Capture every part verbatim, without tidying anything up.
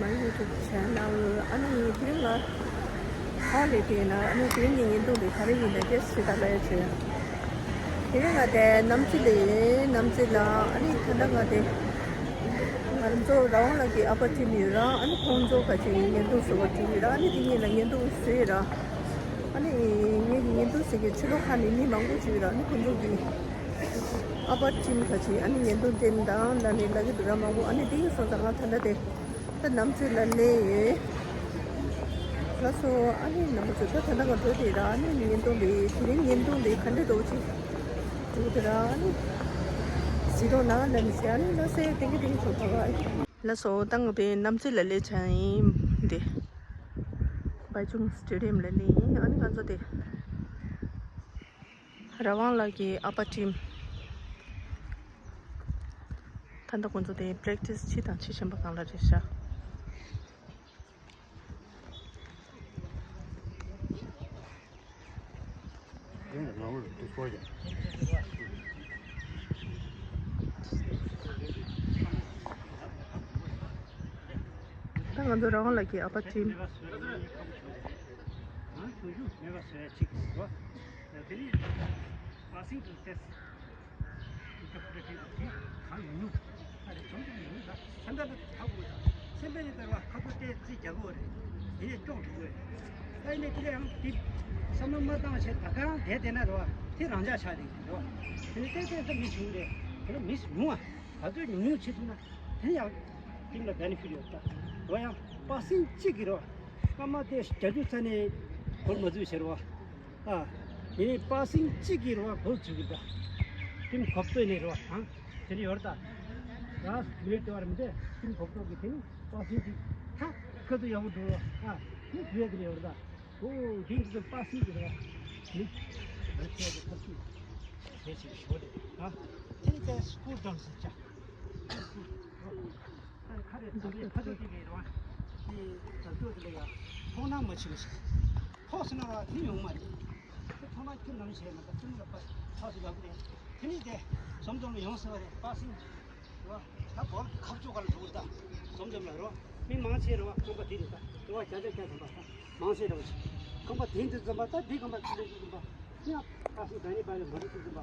My YouTube channel. ཨ་ནི་དེ་རིང་ང་ཧ་ལས་དེ་ན་ཨ་ནི་དེ་རིང་གི་བརྙན་ཐུང་དེ་ག་རེ་ཡིན་ན་རྒྱས་སུ་ཞུ་ད་ལ་ཡ་བྱོས། དེ་རིང་ང་དེ་གནམ་རྩེ་ལ་ཡིན། གནམ་རྩེ་ལ་ཨ་ནི་ད་ལྟ་ང་དེ་ང་ཚོ་རང་དབང་ལགས་ཀྱི་ཨ་ཕ་ཊིམ་ཡོད་ར། ཨ་ནི་ཁོང་ཚོ་ག་ཅིག་བརྙན་ཐུང་བཟོ་བ་བྱུང་ཡོད་ར། ཨ་ནི་དེ་གཉིས་ལ་བརྙན་ཐུང་བཟོས་ཡོད་ར། ཨ་ནི་ངེད་ཀྱི་བརྙན་ཐུང་ཟེར་གྱི་ཕྱི་ལོགས་ཁ་ནས་མི་མང་པོ་ཅིག་ཡོད་ར། ཨ་ནི་ཁོང་ཚོ་གི་ཨ་ཕ་ཊིམ་ག་ཅིག་ཨ་ནི་བརྙན་ཐུང་བསྟན་དང་ལ་ནི་ལ་གི་འདུག་ར་མང་པོ། ཨ་ནི་དེ་ཡིན་སོང་ཙང་ང་ད་ལྟ་དེ། ད་གནམ་རྩེ་ལ་སླེབས་ཡོད། ལགས་སོ། ཨ་ནི་རྣམ་པ་ཚོ་ད་ད་ལྟ་ང་འགྲོ་དེ་ར། ཨ་ནི་བརྙན་ཐུང་འདི་དེ་རིང་བརྙན་ཐུང་འདི་ག་འདྲ་འདུག་ཅིག་འགྲོ་དེ་ར། ཨ་ནི་གཟིགས་རོགས་གནང་ལབ་ནི་ཟེར། ཨ་ནི་ལ་སེ་ཏིང་གི་ཏིང་ཚོ་ད་བ། ལགས་སོ། ད་ང་དེ་གནམ་རྩེ་ལ་སླེབས་ཚར་ཡིན། འདི་བའི་ཅུང་སི་ཊེ་ཌི་ཡམ་ལ་སླེབས་ཡིན། ཨ་ནི་ང་ཚོ་དེ་རང་དབང་ལགས་ཀྱི་ཨ་ཕ་ཊིམ། ད་ལྟ་ཁོང་ཚོ་དེ་པྲེག་ཊི་སི་བྱེད་དང་བྱེད་བཞིན་པ་སྒང་ལ་རེད་ཤག་ད་ང་ཚོ་རང་དབང་ལགས་ཀྱི་ཨ་ཕ་ཊིམ། སེམས་པ་ནི་ལྟར་བ་ཁ་ཐུག་སྟེ་རྩིས་རྒྱག་གི་རེད། དེ་ནས་སྐྱོག་འགྲོ་གི་རེད། ད་ཡིན་ནའི་དེ་ལ་ཡང་དེ་བསམ་བློ་མ་བཏང་བྱས་ད་ག་རང་བསྡད་བསྡད་ན་རེད་བ། དེ་རང་འཇགས་ཆགས་རེད་རེད་བ། དེ་ནས་ཏན་ཏན་ད་མི་བྱུང་རེད། དེ་ལ་མི་ཉུང་བ་ད་ཚོད་ཉུང་ཉུང་བྱེད་ཐུབ་ན་དེ་ཡང་དེ་ལ་བེ་ནི་ཕིཊ་ཡོད་ད། རེད་བ། ཡང་པར་སེན་ཊི་གཅིག་གི་རེད་བ། སྔ་མ་དེ་བརྒྱད་ཅུ་རྩ་ནས་འགོར་མ་འཛུལ་བྱས་རེད་བ། ཨ། དེ་ནས་པར་སེན་ཊི་གཅིག་གི་རེད་བ་འགོ་འཛུགས་གི་ད། དེ་གོ་བསྡུར་ནས་རེད་བ། ཨ། དེ་ནས་ཡོད་རེད་ད། ཡ། མི་ལྟེ་བར་མི་དེ་ཁྱིམ་གོག་ཏོག་གི་དེ་ནི་པར་སེན་ཊི་ཁ་ཁ་ཏུ་ཡག་པོ་འགྲོ་ར། ཨ། ཁྱིམ་དུ་ཡག་གི་ཡོད་ར། ཨོ་དེ་ཚོ་པར་སེན་ཊི་ར། མི་རེ་ཁྱེད་ཀྱི་ཐབས་ཤེས་དེ་ཞིག་ཞོ་རེད། ཨ། དེ་ནི་དེ་སྐུལ་དང་ཟེར་ཅག་ཁ་རེ་ཁ་རེ་ཁ་ཏུ་དེ་མེད་ར། དེ་དར་ཏོ་དེ་ལ་ཡ་ཐོག་ནང་མ་ཆེ་བ་ཞིག་ཐོག་སེ་ན་ར་དེ་ཡོང་མ་རེད། ཁོ་ཚང་མ་ཁྱོད་ནང་བྱས་ན་ད་ཁྱོད་ལ་པ་ཐག་ཞིག་ལབ་རེད། དེ་ནི་དེ་འཛོམས་འཛོམས་ལ་ཡོང་ཟེར་བ་རེད། པ་སིང་རེད་བ། ད་བོར་གྱི་ཁ་ཕྱོགས་ག་ལ་འགྲོ་གི་ད་འཛོམས་འཛོམས་ལ་རོ། མི་མང་ཆེ་རེད་བ། ཁང་པ་དེ་རེད་ད། དེ་བ་བརྒྱ་ཆ་བརྒྱ་ཙམ་པ་ད་མང་ཆེ་རེད་བ། ཁང་པ་དེ་འདི་ཙམ་པ་ད་འདི་ཁང་པ་དེ་འདི་ཙམ་པ་ཡང་པ་སིང་ད་ནི་པ་ལ་མ་རེད་ཙམ་པ།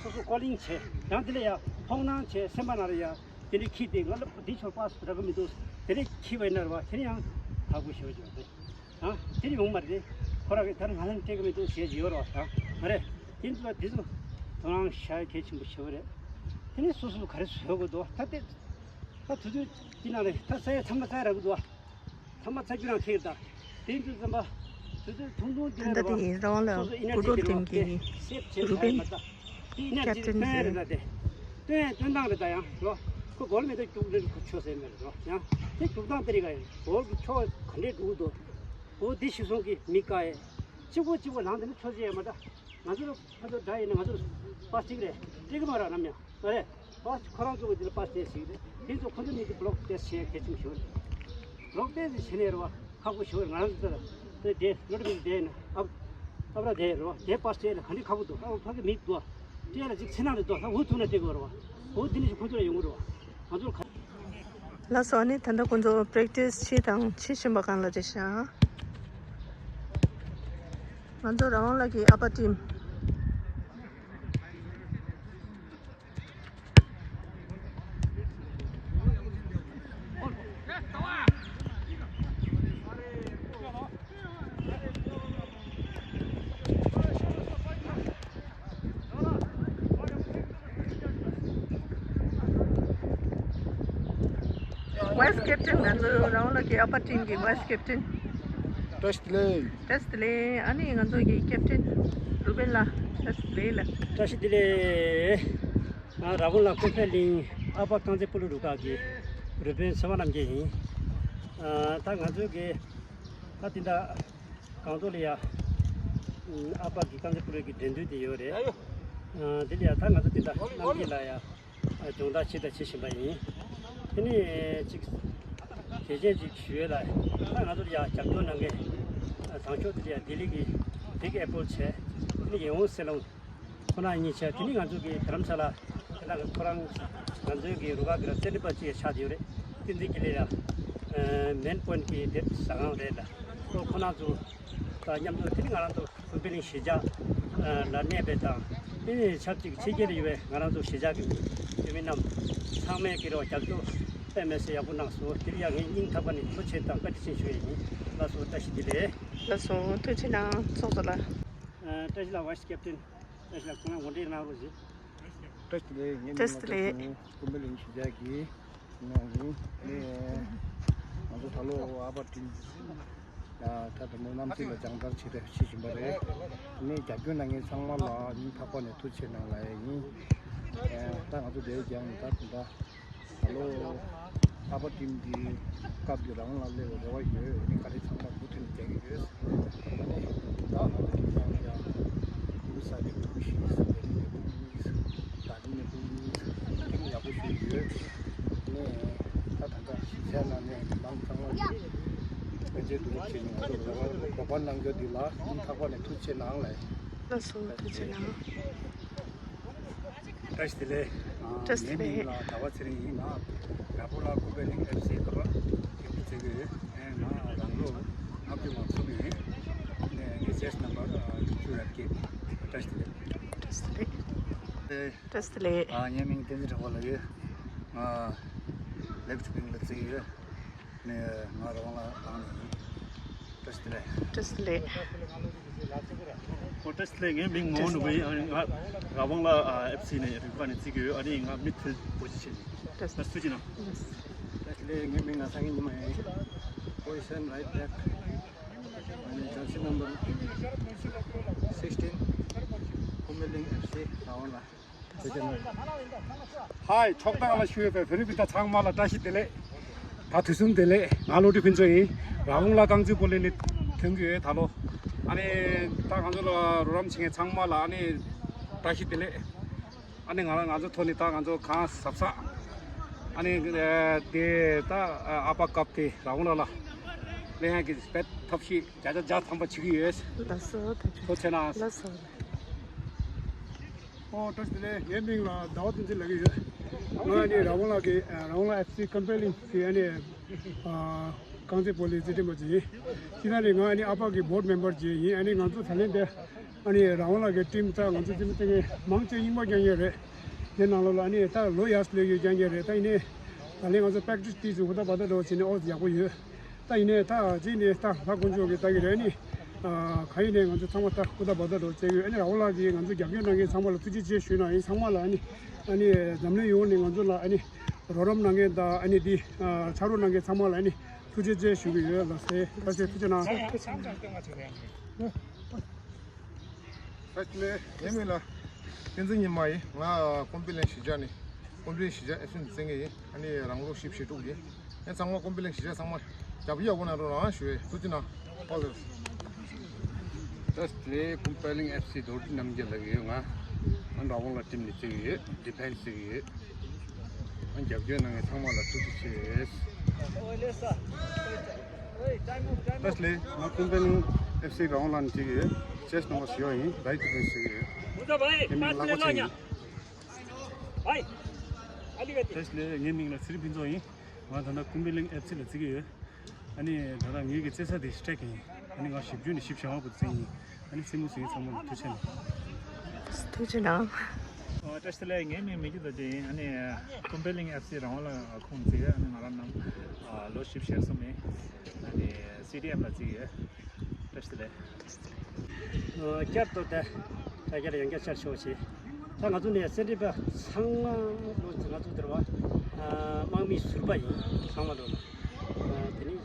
སོ་སོ་ཀོ་ལིང་བྱས་ཡང་དེ་ལ་ཡ་ཕོག་སྣང་བྱས་སེམས་པ་ནང་ལ་ཡ་དེ་ནི་ཁྱི་དེ་ང་ལ་འདི་ཆོར་པ་སུ་རག་གི་མི་འདུག་དེ་ནི་ཁྱི་བ་ཡིན་ན་རེད་བ། དེ་ནི་ཡང་ཐག་པོ་ཞེ་པོ་ཅིག་རེད། ཨ། དེ་ནི་ཡོང་མ་རེད། ཁོ་རང་གིས་ད་ང་ལ་སྤྲད་གི་མི་འདུག་ཟེར་གྱི་ཡོད་རེད་བ། ད་མ་རེད། དེ་ཚོ་ལ་དེ་ཚོ་དོ་སྣང་བྱ་ཡ་གལ་ཆེན་པོ་ཞེ་པོ་རེད། དེ་ནི་སོ་སོ་ག་རེ་བཟོ་དགོས་འདུག་ད་དེ་ད་དུས་ཚོད་དེ་ནང་ལ་ད་ས་ཡ་ཚང་མ་ས་ཡ་རག་གི་འདུག་བ། ཚང་མ་ཚ་རྒྱུ་རང་ཁེལ་ད། དེ་ཚོ་ཙམ་པ་དུས་ཚོད་ཐུང་ཐུང་དེ་ད་ལྟ་རེད་བ། དེ་རང་ལ་སོ་སོ་ཨི་ནར་ཇི་ཕུ་ཊི་བོལ་དེ་རེད་བ། ཊིམ་གྱི་དེ་སེབ་བྱེད་རུ་བེན་ཚར་མ་ད། དེ་ཨི་ནར་ཇི་ཀེབ་ཊེན་དེ་སྟོན་རེད་ད་དེ། སྟོན་སྟོན་སྟངས་རེད་ད་ཡང་རོ། ཁོ་གོལ་མེ་ཏོག་བཅུག་རེད། ཁོ་ཆོག་ཟེར་མེད་རོ། ཡང་དེ་བཅུག་སྟངས་དེ་རིགས་ཡང་གོལ་གྱི་ཆོག་ག་འདྲས་འགྲུག་འདུག་འོ་དེ་ཤི་སོང་གི་མི་དཀའ་ཡས། གཅིག་པོ་གཅིག་པོ་ལངས་དེ་ནི་ཆོག་ཟེར་ཡ་མ་ད། ང་ཚོ་ལ་ཁ་ཚོ་འདྲ་ཡིན་ན་ང་ཚོ་པ་སི་ཊིག་རེད། སྤྲད་གི་མ་ར་ནམ་ཡང་མ་རེད། པ་སི་ཊིག་ཁོ་རང་ཚོ་གི་དེ་ལ་པ་སི་ཊིག་ཞིག་རེད། དེ་ཚོ་ཁོ་ཚོ་ནི་དེ་བི་ལོག་ཊེ་སི་ཊི་བྱེད་གལ་ཆེན་པོ་ཞིག་རེད། བི་ལོག་ཊེ་སི་ཊི་བྱེད་ནས་རེད་བ། ཁག་པོ་ཞིག་རེད། ང་རང་ཚོ་ལ་དེ་དེ་ལོ་རེ་མི་དེ་ན་ཨབ་ཨབ་ར་དེ་རེད་བ། དེ་པ་སི་ཊིག་ལ་ག་འདྲ་ཁག་པོ་འདུག་ཨ་ཕ་གི་མི་འདུག་ཊེ་ལ་ཅིག་ཚེ་ནང་དུ་འདུག་ད་འུ་ཐུག་ན་དེ་གོ་རེད་བ། འུ་དེ་ནི་ཅིག་ཁོ་ཚོ་ལ་ཡོང་གི་རེད་བ། ང་ཚོ་ལ་ག་ལགས་སོ། ཨ་ནི་ད་ལྟ་ཁོང་ཚོ་པྲེག་ཊི་སི་བྱེད་དང་བྱེད་བཞིན་པ་སྒང་ལ་རེད་ཤག་ང་ཚོ་རང་དབང་ལགས་ཀྱི་ཨ་ཕ་ཊིམ། ཝའི་སི་ཀེབ་ཊེན། ང་ཚོ་རང་དབང་ལགས་ཀྱི་ཨ་ཕ་ཊིམ་གྱི་ཝའི་སི་ཀེབ་ཊེན། བཀྲ་ཤིས་བདེ་ལེགས། བཀྲ་ཤིས་བདེ་ལེགས། ཨ་ནི་ང་ཚོ་གི་ཀེབ་ཊེན་རུ་བེན་ལགས། བཀྲ་ཤིས་བདེ་ལེགས་ལགས། བཀྲ་ཤིས་བདེ་ལེགས། ང་ར་ཀོན་ལ་ཀུན་ཕན་གླིང་ཨ་ཕ་རྐང་རྩེད་སྤོ་ལོ་རུ་ཁག་གི་རུ་བེན་ཚེ་དབང་རྣམ་རྒྱལ་ཡིན། ཨ། ད་ང་ཚོའི་གི་ད་དེ་འདྲ་སྒང་ཏོག་ལ་ཡ་ཨ་ཕ་གི་རྐང་རྩེད་སྤོ་ལོ་གི་འགྲན་བསྡུར་དེ་ཡོད་རེད། ཨ། དེ་ལ་ཡ་ད་ང་ཚོ་དེ་འདྲ་རྣམ་རྒྱལ་ལ་ཡ་སྦྱོང་བརྡར་བྱེད་དང་བྱེད་བཞིན་པ་ཡིན། དེ་ནི་ཅིག་གལ་ཆེན་ཅིག་ཞུ་ཡས་ལ། ད་ང་ཚོར་ཡ་རྒྱབ་སྐྱོར་གནང་མཁན་བཟང་ཕྱོགས་དེ་ལ་ཡ་ལྡི་ལི་གི་བིག་ཨེ་པལ་བྱས། དེ་ནི་ཡེ་ཧོང་སེ་ལོང་ཁོ་ན་གཉིས་བྱས། དེ་ནི་ང་ཚོ་གི་དྷ་རམ་ས་ལ་དེ་ན་ཁོ་རང་ང་ཚོའི་གི་རུ་ཁག་གི་ར་རྩེད་འགྲན་པ་ཅིག་ཆགས་བསྡད་ཡོད་རེད། བསྟན་འཛིན་དགེ་ལེགས་ལགས། ཨ། མེན་པོན་གྱི་དེབ་ཟ་ཁང་རེད་ལ། ཁོ་ཁོ་རང་ཚོ་དང་མཉམ་དུ་དེ་ནི་ང་རང་ཚོ་ཀུན་པེ་ལིང་གཞིས་ཆགས་ལ་གནས་པའི་དང་དེ་ནི་ཆབས་ཅིག་ཕྱི་རྒྱལ་ལ་ཡོད་པའི་ང་རང་ཚོ་གཞིས་ཆགས་ཀྱི་ཡུལ་མི་རྣམས་ཚང་མས་ཀྱི་རོགས་རྒྱབ་སྐྱོར་དཔེ་མི་སྲིད་ཡག་པོ་གནང་སོང་། དེ་ཡང་ངས་སྙིང་ཐག་པ་ནས་ཐུགས་རྗེ་དང་བཀའ་དྲིན་ཆེ་ཞུ་ཡས་ཡིན། ལགས་སོ། བཀྲ་ཤིས་བདེ་ལེགས། ལགས་སོ། ཐུགས་རྗེ་གནང་། ཚོགས་གཙོ་ལགས། ཨ། བཀྲ་ཤིས་ལགས། ཝའིས་ཀེབ་ཊེན་བཀྲ་ཤིས་ལགས། ཁོང་ལ་ངོ་སྤྲོད་གནང་རོགས་ཞུ། བཀྲ་ཤིས་བདེ་ལེགས། ངའི་མིང་ལ་བཀྲ་ཤིས་བདེ་ལེགས། ཀུན་པེ་ལིང་གཞིས་ཆགས་ཀྱི་ནང་ཡིན། ཨེ། ང་ཚོ་ད་ལོ་ཨ་པ་ཊིམ་ད་ད་ནི་གནམ་དུས་ལ་སྦྱང་བརྡར་བྱེད་རེ་བྱེད་བཞིན་པ་རེད། ནི་རྒྱབ་སྐྱོར་གནང་མཁན་ཚང་མ་ལ་སྙིང་ཐག་པ་ནས་ཐུགས་རྗེ་གནང་ལབ་ཡས་ཡིན། ཨེ། ད་ང་ཚོ་འདིར་སྦྱངས་ནས་ད་ད་ལྟ། ད་ལོ་ཨ་པ་ཊིམ་འདི་སྐབས་འདི་རང་ལ་སླེབས་པའི་རེ་བ་ཡོད། ཨ་ནི་ག་རེ་ཚང་མ་མུ་མཐུད་ནས་རྒྱག་གི་ཡོད། ཨ་ནི་ད་ཨ་པ་ཊིམ་ནང་ལ་ཡང་ཀུ་ས་ནས་ཀུ་ཤི་ཟེར་ནས་ཀུ་ཤི་ད་ནི་ཀུ་ཤི་ཊིམ་ཡག་པོ་ཞིག་ཡོད། ཨ་ནི་ད་ད་ལྟ་གཞིས་ཆགས་ནང་ནས་མི་མང་ཚང་མ་གིས་དཔེ་ཆའི་བསྡུ་རུབ་བྱས་ནས་ང་ཚོ་རོགས་པ་རོགས་པ་གནང་རྒྱུ་འདི་ལ་སྙིང་ཐག་པ་ནས་ཐུགས་རྗེ་གནང་ལབ། ལགས་སོ། ཐུགས་རྗེ་གནང་། བཀྲ་ཤིས་བདེ་ལེགས། བཀྲ་ཤིས་བདེ་ལེགས། ངའི་མིང་ལ་ཟླ་བ་ཚེ་རིང་ཡིན། ང་ར་ཕོ་ལ་ཀུན་པེ་ལིང་ཨེཕ་སི་ཁ་པར་ཁེ་པི་བྱེད་ཀྱི་ཡོད། ཨེ། ང་རང་ལོ་ལྔ་བཅུ་ང་གསུམ་ཡིན། ཨེ། ངའི་ཅེས་ནམ་པར་བཅུ་ཡར་སྐྱེས། བཀྲ་ཤིས་བདེ་ལེགས། བཀྲ་ཤིས་བདེ་ལེགས། ཨེ། བཀྲ་ཤིས་བདེ་ལེགས། ཨ། ངའི་མིང་བསྟན་འཛིན་གྲགས་པ་ལགས་ཡོད། ང་ལེབ་ཆུ་པིང་ལ་བརྩི་གི་ཡོད། ནས་ང་ར་བང་ལ་ལངས་ནས་ཡིན། བཀྲ་ཤིས་བདེ་ལེགས། བཀྲ་ཤིས་བདེ་ལེགས། ཨོ། བཀྲ་ཤིས་བདེ་ལེགས། ངའི་མིང་ངོ་བོ་ནོར་བུ་ཡིན། ཨ་ནི་ང་ར་བང་ལ་ཨེཕ་སི་ནས་རིམ་པ་ནས་བརྩི་གི་ཡོད། ཨ་ནི་ང་མིད་ཕིལ་པོ་ཇི་ཤན་ནས། བཀྲ་ཤིས། ཐུགས་རྗེ་གནང་། བཀྲ་ཤིས་བདེ་ལེགས། ངའི་མིང་ང་སངས་རྒྱས་ཉི་མ་ཡིན། པོ་ཇི་ཤན་རའིཊ་བེག། ཨ་ནི་ཇར་སི་ནམ་བར་སིགས་ཊིན། ཀུན་པེ་ལིང་ཨེཕ་སི་ར་བང་ལ། ཧའི། ཚོགས་སྟངས་ལ་ཞུགས་པའི་བོད་རིགས་སྤུན་ཟླ་ཚང་མ་ལ་བཀྲ་ཤིས་བདེ་ལེགས། ད་དུས་གསུམ་བདེ་ལེགས། ང་བློ་གྲོས་ཕུན་ཚོགས་ཡིན། ར་བོང་ལ་རྐང་རྩེད་སྤོ་ལོ་ལ་ཐོན་གྱི་ཡོད་ད་ལོ། ཨ་ནི་ད་ང་ཚོ་ལ་རོགས་རམ་བྱེད་མཁན་ཚང་མ་ལ་ཨ་ནི་བཀྲ་ཤིས་བདེ་ལེགས། ཨ་ནི་ང་ང་ཚོ་ཐོག་ནས་ད་ང་ཚོ་གང་གཟབ་གཟབ། ཨ་ནི་དེ་ད་ཨ་པ་ཀབ་དེ་ར་བོང་ལ་ལ་ལེན་ཡག་གི་དཔེ་ཐབས་ཤེས་བརྒྱ་ཆ་བརྒྱ་ཐམ་པ་བྱེད་ཀྱི་ཡོད། ལགས་སོ། ཐུགས་རྗེ་ཆེ་གནང་། ལགས་སོ། ཨོ། བཀྲ་ཤིས་བདེ་ལེགས། ངའི་མིང་ལ་ཟླ་བ་བསྟན་འཛིན་ལབ་ཀྱི་ཡོད། ང་ནི་ར་བོང་ལ་གི་ར་བོང་ལ་ཨེཕ་སི་ཀུན་པེ་ལིང་གི་ཨ་ནི་ཨ་རྐང་རྩེད་སྤོ་ལོའི་རྩེད་འགྲན་པ་ཅིག་ཡིན། སྤྱིར་བཏང་ནི་ང་ཨ་ནི་ཨ་ཕ་གི་བོར་ཌི་མེམ་བར་ཅིག་ཡིན། ཨ་ནི་ང་ཚོ་ད་ལན་དེ་ཨ་ནི་ར་བོང་ལ་གི་ཊིམ་ད་ང་ཚོ་རྩེད་མོ་རྩེ་མཁན་མང་ཆེ་རྙིང་པ་རྐྱང་རྐྱང་རེད། དེ་ནང་ལོགས་ལ་ཨ་ནི་ད་ལོ་ཡར་སླེབས་ཡོད་རྐྱང་རྐྱང་རེད། ད་ཡིན་ནའི་ད་ལན་ང་ཚོ་པེག་ཊི་སི་ཏོག་ཙམ་ཧུར་ཐག་འབད་ཐག་འགྲོ་བྱས་ནས་ཨོ་ཡག་པོ་ཡོད། ད་ཡིན་ནའི་ད་གཅིག་ནས་ད་ལྷ་དཀོན་མཆོག་གིས་ད་གི་རེད་ནི། ཨ། གང་ཡིན་ནའི་ང་ཚོ་ཚང་མ་ད་ཧུར་ཐག་འབད་ཐག་འགྲོ་བྱས་ཡོད། ཨ་ནི་ར་བོང་ལ་གིས་ང་ཚོ་རྒྱབ་སྐྱོར་གནང་མཁན་ཚང་མ་ལ་ཐུགས་རྗེ་ཆེ་ཞུས་ན་ཡིན། ཚང་མ་ལ་ཨ་ནི་ཨ་ནི་འཛམ་གླིང་ཡོངས་ནས་ང་ཚོ་ལ་ཨ་ནི་རོགས་རམ་གནང་མཁན་དང་ཨ་ནི་འདི་ཨ་ཕྱག་རོགས་གནང་མཁན་ཚང་མ་ལ་ཨ་ནི་ཐུགས་རྗེ་ཆེ་ཞུ་གི་ཡོད། ལགས་སེ། ལགས་སེ། ཐུགས་རྗེ་གནང་། ཐུགས་རྗེ་གནང་། ད་ལྟ་ངའི་མིང་ལ་བསྟན་འཛིན་ཉི་མ་ཡིན། ང་ཀུན་པེ་ལིང་གཞིས་ཆགས་ནས་ཀུན་པེ་ལིང་གཞིས་ཆགས་ཨེཕ་སི་ནས་བརྩི་མཁན་ཡིན། ཨ་ནི་རང་ལོ་བཞི་བཅུ་ཞེ་དྲུག་ཡིན། ཨེ། ཚང་མ་ཀུན་པེ་ལིང་གཞིས་ཆགས་ཚང་མ་རྒྱབ་སྐྱོར་ཡག་པོ་གནང་རོགས་གནང་ཞུ་བའི་ཐུགས་རྗེ་གནང་། ཨོལ་ཝེས། བཀྲ་ཤིས་བདེ་ལེགས། ཀུན་པེ་ལིང་ཨེཕ་སི་རྡོ་རྗེ་རྣམ་རྒྱལ་ལབ་ཀྱི་ཡོད། ང་ཨ་ར་བོང་ལ་ཊིམ་ནས་བརྩི་གི་ཡོད། ཌི་ཕེན་སི་བརྩི་གི་ཡོད། ཨ། རྒྱབ་སྐྱོར་གནང་མཁན་ཚང་མ་ལ་ཐུགས་རྗེ་ཆེ། བཀྲ་ཤིས་བདེ་ལེགས། ང་ཀུན་པེ་ལིང་ཨེཕ་སི་ར་བོང་ལ་ནས་བརྩི་གི་ཡོད། ཅེས་ནམ་བར་བཞི་པ་ཡིན། རའིཊ་ཌི་ཕེན་སི་བརྩི་གི་ཡོད། ངའི་མིང་ལ་ལག་པ་ཆེ་ཡིན། བཀྲ་ཤིས་བདེ་ལེགས། ངའི་མིང་ལ་ཚེ་རིང་ཕུན་ཚོགས་ཡིན། ང་ད་ལྟ་ཀུན་པེ་ལིང་ཨེཕ་སི་ལ་བརྩི་གི་ཡོད། ཨ་ནི་ད་ལྟ་ངེད་ཀྱི་རྩེད་ས་དེ་སི་ཊེག་ཡིན། ཨ་ནི་ང་བཞི་བཅུ་ནས་བཞི་བཅུ་ཞེ་ལྔ་བར་དུ་རྩེ་ཡིན། ཨ་ནི་རྩེད་མོ་རྩེ་མཁན་ཚང་མ་ལ་ཐུགས་རྗེ་གནང་། ཐུགས་རྗེ་གནང་། ཨ། བཀྲ་ཤིས་བདེ་ལེགས། ངའི་མིང་མི་རྒྱུ་རྡོ་རྗེ་ཡིན། ཨ་ནི་ཀུན་པེ་ལིང་ཨེཕ་སི་ར་བོང་ལ་ཁོངས་བརྩི་ཡོད། ཨ་ནི་ང་རང་ནང་ཨ་ལོ་བཞི་བཅུ་ཞེ་གསུམ་ཡིན། ཨ་ནི་སི་ཊི་ཨེམ་ལ་བརྩི་ཡོད། བཀྲ་ཤིས་བདེ་ལེགས། ཨ། བསྐྱར་དུ་ད་དྲ་རྒྱ་ལ་ཡང་བསྐྱར་བཅར་ཆོག་ཅེས། ད་ང་ཚོ་ནས་རྩེད་འགྲན་པ་ཚང་མ་ལོ་ང་ཚོ་འདིར་བ་ཨ་དམག་མི་ཟུར་པ་ཡིན། ཚང་མ་ལོ་ལ། ཨ། དེ་ནི་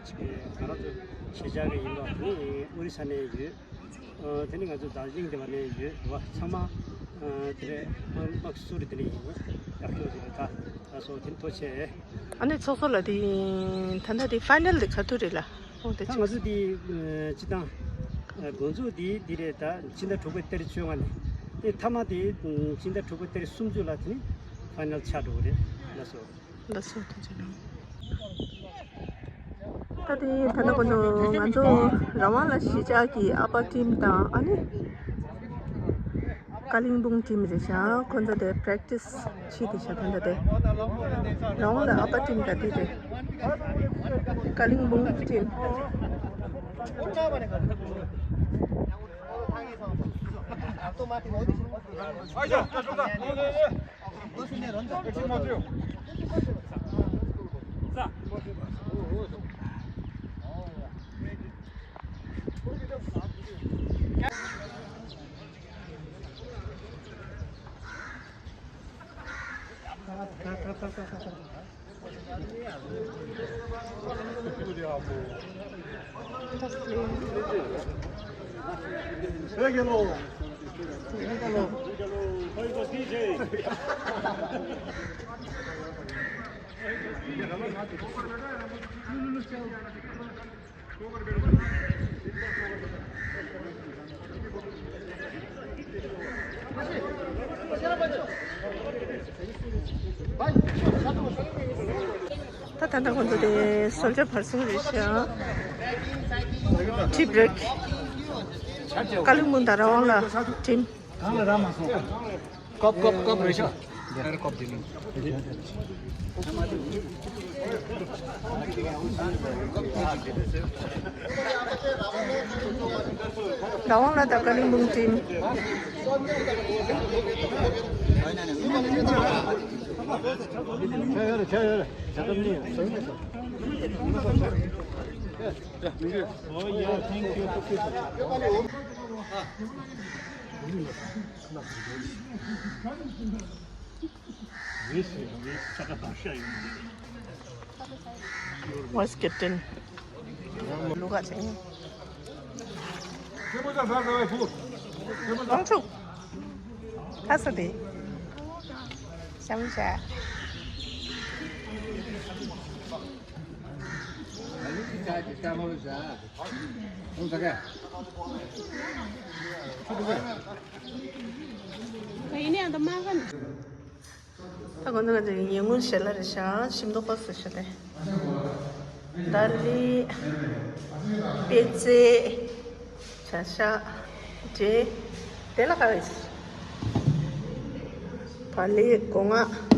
ཅིག་ང་རང་ཚོ་གཞིས་ཆགས་ཀྱི་ཡིན་པ། དེ་ནི་ཨོ་རི་ས་ནས་ཡོད། ཨ། དེ་ནི་ང་ཚོ་དར་ཇི་ལིང་དེ་བ་ནས་ཡོད་བ། ཚང་མ་ཨ་དེ་རེད། དམག་དམག་ཟུར་དེ་ནས་ཡིན། ཡག་ཤོས་དེ་རེད། ད་ལགས་སོ། དེ་ནི་ཐུགས་རྗེ་ཆེ། ཨ་ནི་ཚོགས་གཙོ་ལགས། དེ་ད་ལྟ་དེ་ཕའི་ནལ་དེ་ག་དུས་རེད་ལགས། ཨོ། དེ་ད་ང་ཚོ་དེ་ཨ་སྤྱི་བཏང་ཨ་འགོ་འཛུགས་དེ་དེ་རེད། ད་ཕྱི་ཟླ་དྲུག་པའི་ཏ་རིག་བཅོ་ལྔ་ནས། དེ་མཐའ་མ་དེ་ཨ་ཕྱི་ཟླ་དྲུག་པའི་ཏ་རིག་སུམ་ཅུ་ལ་དེ་ནི་ཕའི་ནལ་ཆགས་འགྲོ་གི་རེད། ལགས་སོ། ལགས་སོ། ཐུགས་རྗེ་གནང་། ད་དེ་ད་ལྟ་ཁོ་ཚོ་ང་ཚོ་ར་བོང་ལ་གཞིས་ཆགས་ཀྱི་ཨ་པ་ཊིམ་དང་། ཨ་ནི་ཀ་ ཀ་ལིང་སྦུག་ཊིམ་རེད་ཤག་ཁོ་ཚོ་དེ་པྲེག་ཊིས་བྱེད་དེ་ཤག་ད་ལྟ་དེ། ལོང་ལ་ཨ་པ་ཊིམ་ག་དེ་རེད། ཀ་ལིང་སྦུག་ཊིམ། ད་ད་ལྟ་ཁོང་ཚོ་དེ་སོལ་ཇར་བར་སོང་རེད་ཤག་ཊི་བྷི་རེག་ཀ་ལིང་སྦུག་དང་ར་ཝང་ལ་ཊིམ། གང་ལ་ར་མ་སོང་། ཀོབ་ཀོབ་ཀོབ་རེད་ཤག་ར་ཝང་ལ་དང་ཀ་ལིང་སྦུག་ཊིམ། Vice captain. ལུག་ག་ཚེ། ཨང་ཚུགས། ཁ་ས་དེ། ཤམ་ཤ། ད་ཁོང་ཚོ་ག་ཚོད་ཉེ་ངུན་ཞལ་ལག་རེད་ཤག་ཤིང་ཏོག་ཕོ་སི་ཤ་དེ། ད་ལི། པད་ཚལ། བྱ་ཤ། འབྲས། དེ་ལ་ག་རེ། བག་ལེབ། སྒོ་ང་།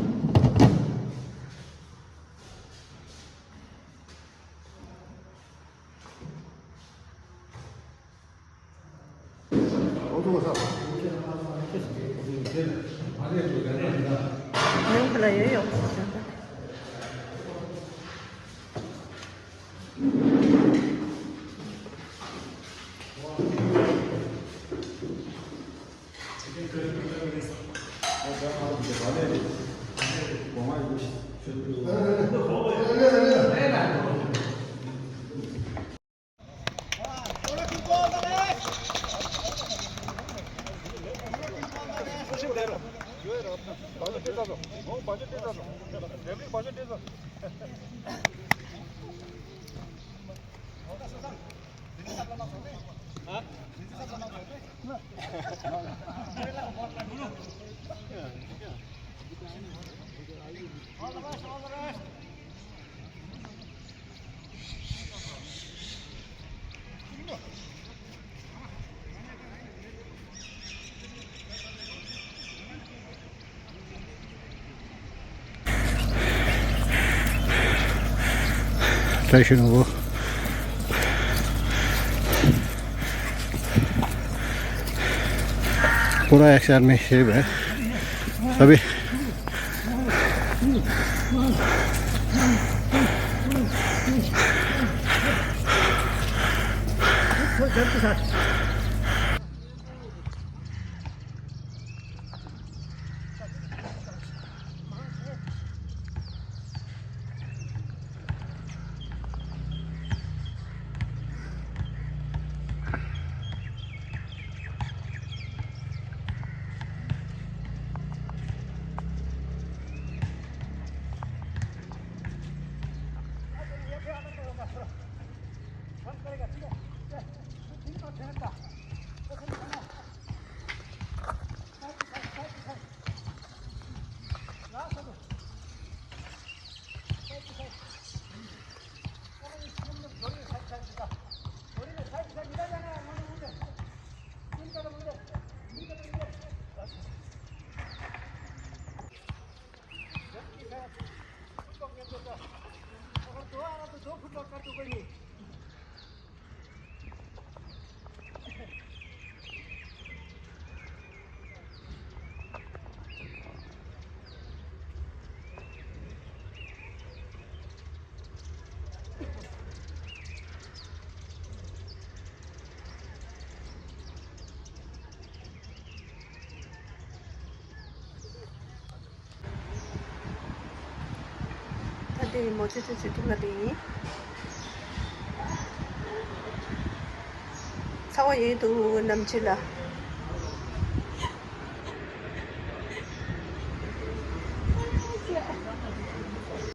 Thank you. पूरा एक्सरसाइज में शेप है सभी। མོ་ཅི་ཅི་ཅི་ཐུག་ལ་དེ་ཡིན། ཚ་བ་ཡོད་འདུག་ནམ་ཕྱེད་ལ།